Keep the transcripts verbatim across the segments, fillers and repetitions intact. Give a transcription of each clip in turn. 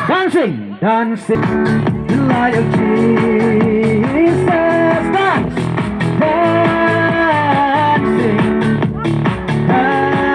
Dancing, dancing, the light of Jesus. Dance, dancing, dancing.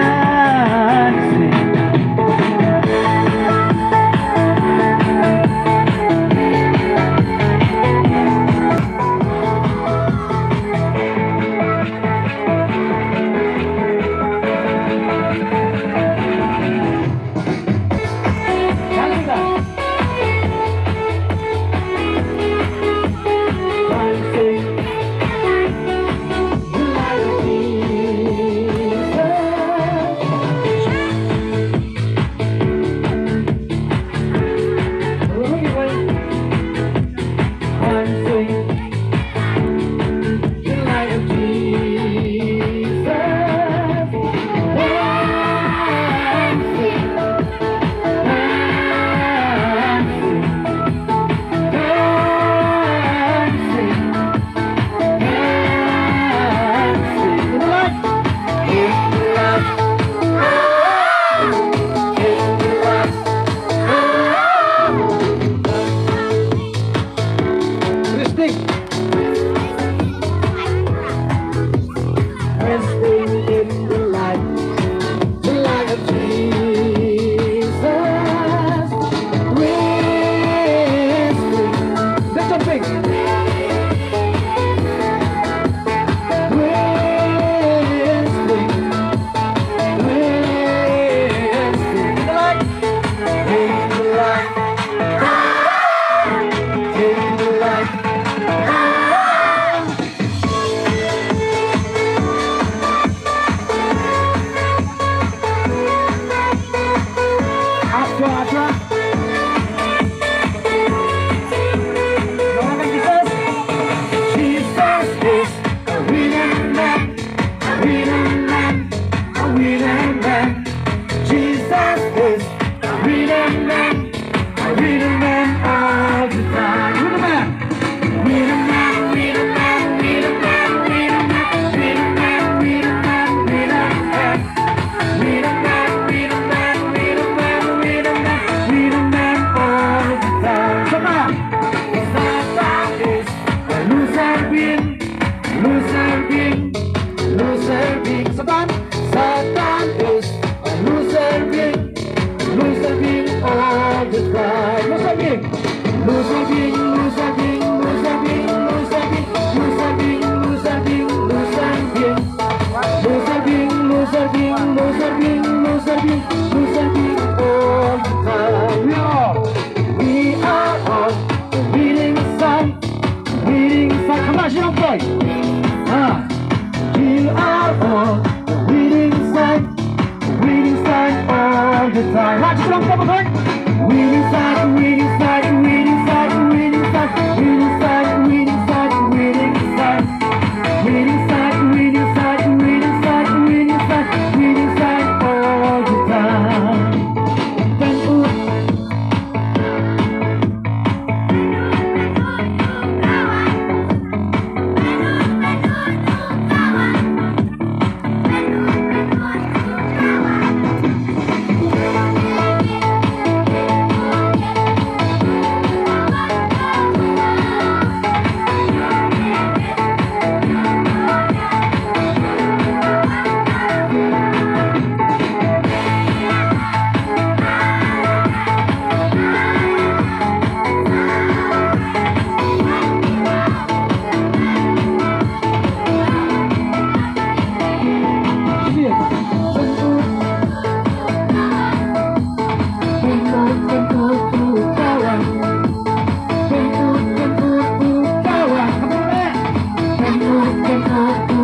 Resting. Resting in the light, the light of Jesus. Resting. Let's jump in. Resting. Resting. In the light. In the light. In the light. Up to, up to. Come on, Jesus. Jesus is a winning man, a winning man, a winning man. Jesus is a winning man, a winning man all the time. Winning man. Winning man, winning man, winning man, winning man, winning man, winning man, winning man. Winning man, winning man, winning man, winning man, winning man all the time. Come on. Satan is a loser being, loser being, loser being. Satan, Satan is a loser being, loser being all the time. Loser being. Loser being, loser being, loser being, loser being, loser being, loser being, loser being. Loser being, loser being, loser being, loser being, loser being all the time. We are, we are on the winning side, winning side. Come on, you don't play. Ah, we are on the winning side, winning side all the time. Watch it, come on. Winning side, winning side, winning side, winning side, winning side, winning side, winning side. Winning side, winning side, winning side, winning side, winning side all the time. Thank you.